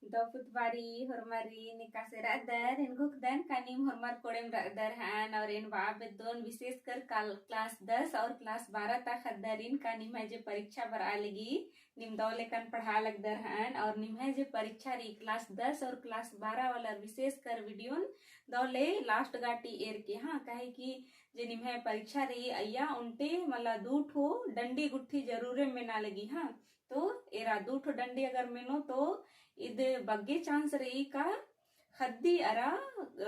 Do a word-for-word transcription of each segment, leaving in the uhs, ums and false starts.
दव पुत बारी होरमारिन एकासे रअदर, एन घोखदन का नीम होरमर कोड़ेम रअदर हन, और एन बआ बेद्दोन विशेषकर काल class दस और class बारह ता ख़द्दारिन का निम्है जे परीक्षा बरआ लगी, नीम दव लेकन पढ़आ लगदर हन, और निम्है जे परीक्षा रई class दस और class बारह वाला विशेषकर video न दव ले last गाटी एरके, हाँ, काहे कि जे निम्है परीक्षा रई अइय्या ओन्टे मला दू ठो डंडी गुट्ठी जरूरे मेना लगी, हाँ। तो एरा दू ठो डंडी अगर मेनो तो इद बग्गे chance रई का ख़द्दी अरा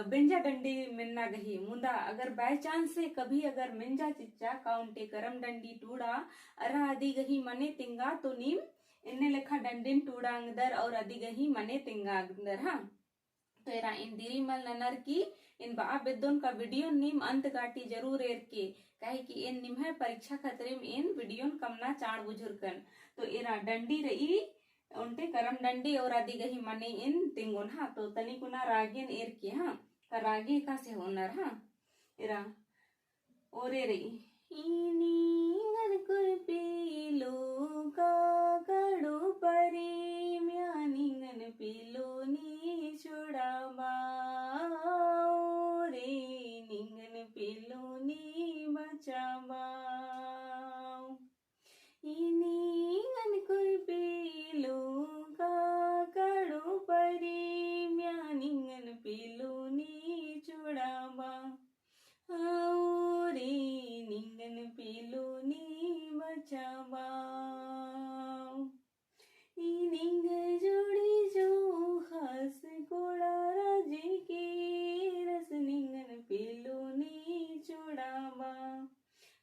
बेंजा डंडी मेन्ना गही। मुन्दा अगर by chance से कभी अगर मेंजा चिच्चा का ओन्टे करम डंडी टूड़ा अरा अदी गही मने तेंगा तो नीम एन्ने लेखा डंडिन टूड़ा ओंगदर और अदी गही मने तेंगा ओंगदर, हाँ। तो एरा एन दिरी मल ननर की एन बआ बेद्दोन का video न नीम अंत गाटी जरूर एरके, काहे कि एन निम्है परीक्षा खतरिम एन video न कमना चाड़ बुझुरकन। तो एरा डंडी रई ओन्टे करम डंडी और अदी गही मने एन तेंगोन, हाँ। तो तनी कुना रागेन एरके, हाँ, का रागे एकासे होअनर, हाँ। एरा ओरे रई। ई निंगन कोई पेलो का कड़ो परिम या निंगन पेलो नी छोड़ाबा, ओ रे निंगन पेलो नी बचाबा। ई निंगन कोई पेलो का कड़ो परिम या निंगन पेलो नी छोड़ाबा, ओ रे निंगन पेलो नी बचाबा। ई निंग जोड़ी जो ख़ास कोड़ा राजी केरस निंगन पेलो नी छोड़ाबा,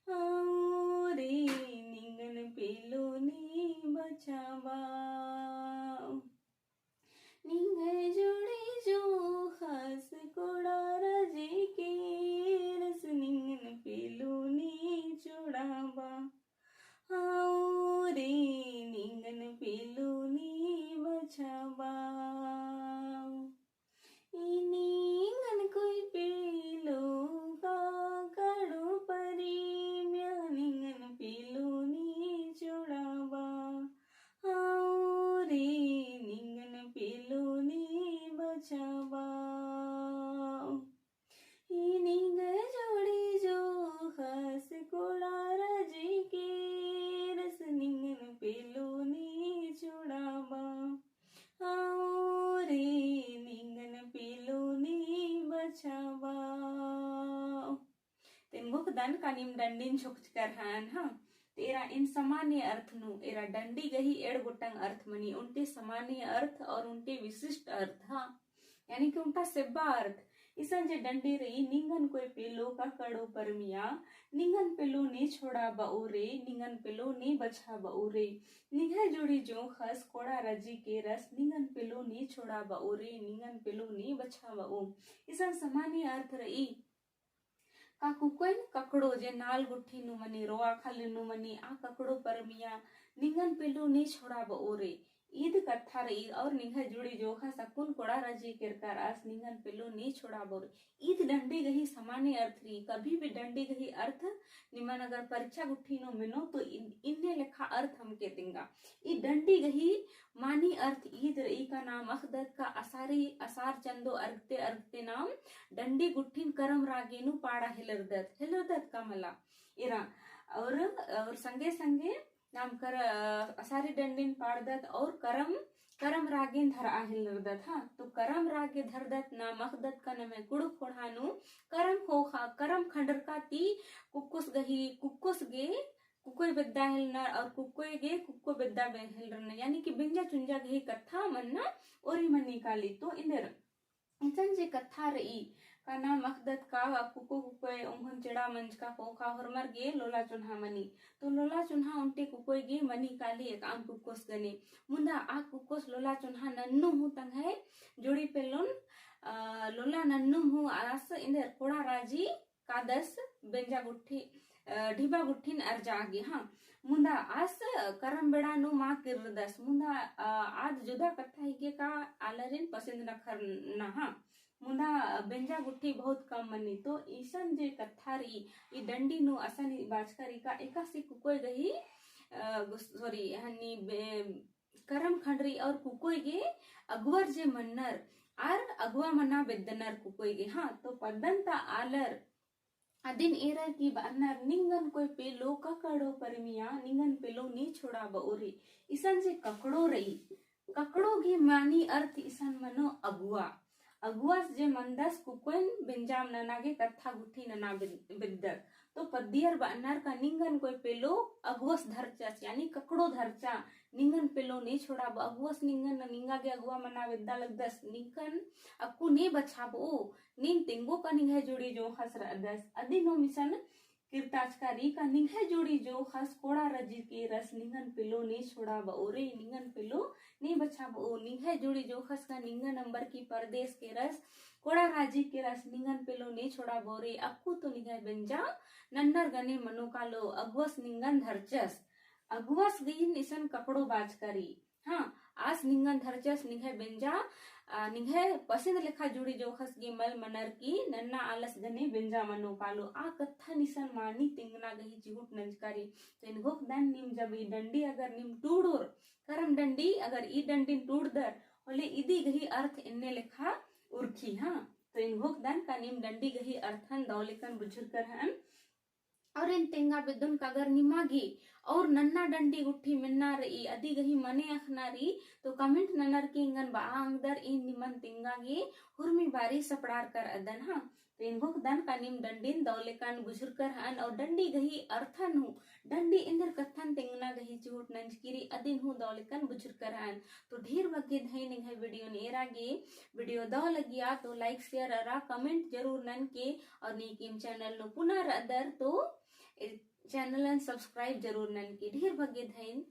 ओ रे निंगन पेलो नी बचाबा। निंग जोड़ी जो ख़ास कोड़ा राजी केरस निंगन पेलो नी छोड़ाबा, ओ रे निंगन पेलो नी बचाबा। ई निंगन कोई पेलो का कड़ो परिम या निंगन पेलो नी छोड़ाबा, ओ रे निंगन पेलो नी बचाबा। ई निंग जोड़ी जो ख़ास कोड़ा राजी केरस निंगन पेलो नी छोड़ाबा, ओ रे निंगन पेलो नी बचाबा। तो एन घोखदन का नीम डंडिन छोकचकर हन, हाँ। तो एरा एन सामान्य अर्थ नू, एरा डंडी गही एंड़ गोटंग अर्थ मनी, ओन्टे सामान्य अर्थ और ओन्टे विशिष्ट अर्थ, हाँ। यानी कि ओन्टा सेब्बा अर्थ। इसन जे डंडी रई, निंगन कोई पेलो का कड़ो परमिया, निंगन पेलो नी छोड़ाबा ओ रे, निंगन पेलो नी बछाबा ओ रे। निंग्है जोड़ी जो ख़ास कोड़ा राजी केरस, निंगन पेलो नी छोड़ाबा ओ रे, निंगन पेलो नी बछाबा ओ। इसन सामान्य अर्थ रई। का कुकोइन ककड़ो जे नाल गुट्ठी नू मनी, रोआ खाली नू मनी, आ ककड़ो परमिया, निंगन पेलो नी छोड़ाबा ओ रे। ईद कत्था रई और निंग्है जोड़ी जो ख़ास अक्कुन कोड़ा राजी केरकर आस निंगन पेलो नी छोड़ाबा ओ रे। ईद डंडी गही सामान्य अर्थ रई। कभी भी डंडी गही अर्थ निमन अगर परीक्षा गुट्ठी नू मेनो तो इन-, इन्ने लेखा अर्थ हमके तेंगा। ई डंडी गही मानी अर्थ ईद रई का नाम अख़दत का असारी, असार चंदो अरगते अरगते नाम डंडी गुट्ठिन करम रागे नू पाड़ा हेलरदत, हेलरदत का मला एरा। और, और संगे संगे नाम कर, अ, असारी डंडिन पाड़दत और करम, करम रागेन धरआ हेलरदत, हाँ। तो करम रागे धरदत नाम अख़दत का नम्है कुँड़ुख़ ख़ोंड़हा नू करम ख़ोख़ा, करम खंडरका ती कुक्कोस गही, कुक्कोस गे कुकोय बेद्दा हेलनर और कुकोय गे कुक्को बेद्दा बे-, हेलरनर, यानी कि बेंजा चुंजा गही कत्था मन्ना ओरी मनी काली। तो एन्देर इसन जे कत्था रई, का नाम अख़दत का कुको कुकोय ओंघोन चेड़ा मंजका ख़ोख़ा होरमर गे लोला चोन्हा मनी। तो लोला चोन्हा ओन्टे कुकोय गे मनी काली एकअम कुक्कोस गने। मुन्दा आ कुक्कोस लोला चोन्हा नन्नुम हूँ तंग्है जोड़ी पेलोन, अ, लोला नन्नुम हूँ आस एन्देर कोड़ा राजी कादस बेंजा गुट्ठी, अ, ढिबा गुट्ठिन अरजा गे, हाँ। मुन्दा आस करम बेड़ा नू मा किर्रदस। मुन्दा, अ, आद जुदा कत्था हिके का आलारिन पसंद नखरना, हाँ। मुन्दा बेंजा गुट्ठी बहुत कम मनी। तो इसन जे कत्था रई, ई डंडी नू असन बाचका रई का एकासे कुकोय गही, अ, sorry, हनी बे-, करम खंडरी और कुकोय गे अगुवर जे मन्नर, आर अगुवा मना बेद्दनर कुकोय गे, हाँ, तो पद्दन ता आलर अदिन एरर की बअनर निंगन कोय पेलो ककड़ो परमिया, निंगन पेलो नी छोड़ाबओ रे। इसन जे ककड़ो रई, ककड़ो गे मानी अर्थ इसन मनो अगुवा। अगुवस जे मनदस कुकोयन बेंजाम नना गे कत्था गुट्ठी नना बेद-, बेद्दक। तो पद्दियर बअनर का निंगन कोय पेलो अगुवस धरचस, यानी ककड़ो धरचा, निंगन पेलो नी छोड़ाबओ, अगुवस निंगन, निंगा गे अगुवा मना बेद्दा लगदस, निंगन अक्कु नी बछाबओ, नीन तेंगो का निंग्है जोड़ी जोंख़स रअदस। अदिन हूँ इसन किर्ताचका रई का निंग्है जोड़ी जोंख़स कोड़ा राजी केरस, निंगन पेलो नी छोड़ाबओ रे, निंगन पेलो नी बछाबओ, निंग्है जोड़ी जोंख़स का निंगन अम्बर की परदेस केरस, कोड़ा राजी केरस, निंगन पेलो नी छोड़ाबओ रे, अक्कु तो निंग्है बेंजा नन्नर गने मनो कालो, अगुवस निंगन धरचस। अगुवस गही इसन ककड़ो बाचका रई। हाँ, आस निंगन धरचस निंग्है बेंजा, आ, निंग्है पसंद लेखा जोड़ी जोंख़स गे मल मनर की नन्ना आलस गने बेंजा मनो कालो। आ कत्थन इसन मानी तेंगना गही चिहुट नंजका रई। तो एन घोखदन नीम जब ई डंडी अगर नीम टूड़ोर, करम डंडी अगर ई डंडिन टूड़दर, होले इदी गही अर्थ एन्ने लेखा उरखी, हाँ। तो एन घोखदन का नीम डंडी गही अर्थन दव लेकन बुझुरकर हन। और एन तेंगा बेद्दोन का अगर निमा गे और नन्ना डंडी गुट्ठी मेन्ना रई, अदी गही मने अख़ना रई, तो comment ननर की एंगन बआ अंगदर, एन निमन तेंगा गे हुरमी बारी सपड़ारकर अदन, हाँ। तो एन घोखदन का नीम डंडिन दव लेकन बुझुरकर हन और डंडी गही अर्थन हूँ, डंडी एन्देर कत्थन तेंगना गही चिहुट नंजकी रई, अदिन हूँ दव लेकन बुझुरकर हन। तो ढेर बग्गे धैन एंग्है video न एरा गे, video दव लगिया तो like, share अरा comment जरूर ननके, और नीकिम channel नू पुना रअदर तो ए channel न subscribe जरूर ननके। ढेर बग्गे धैन।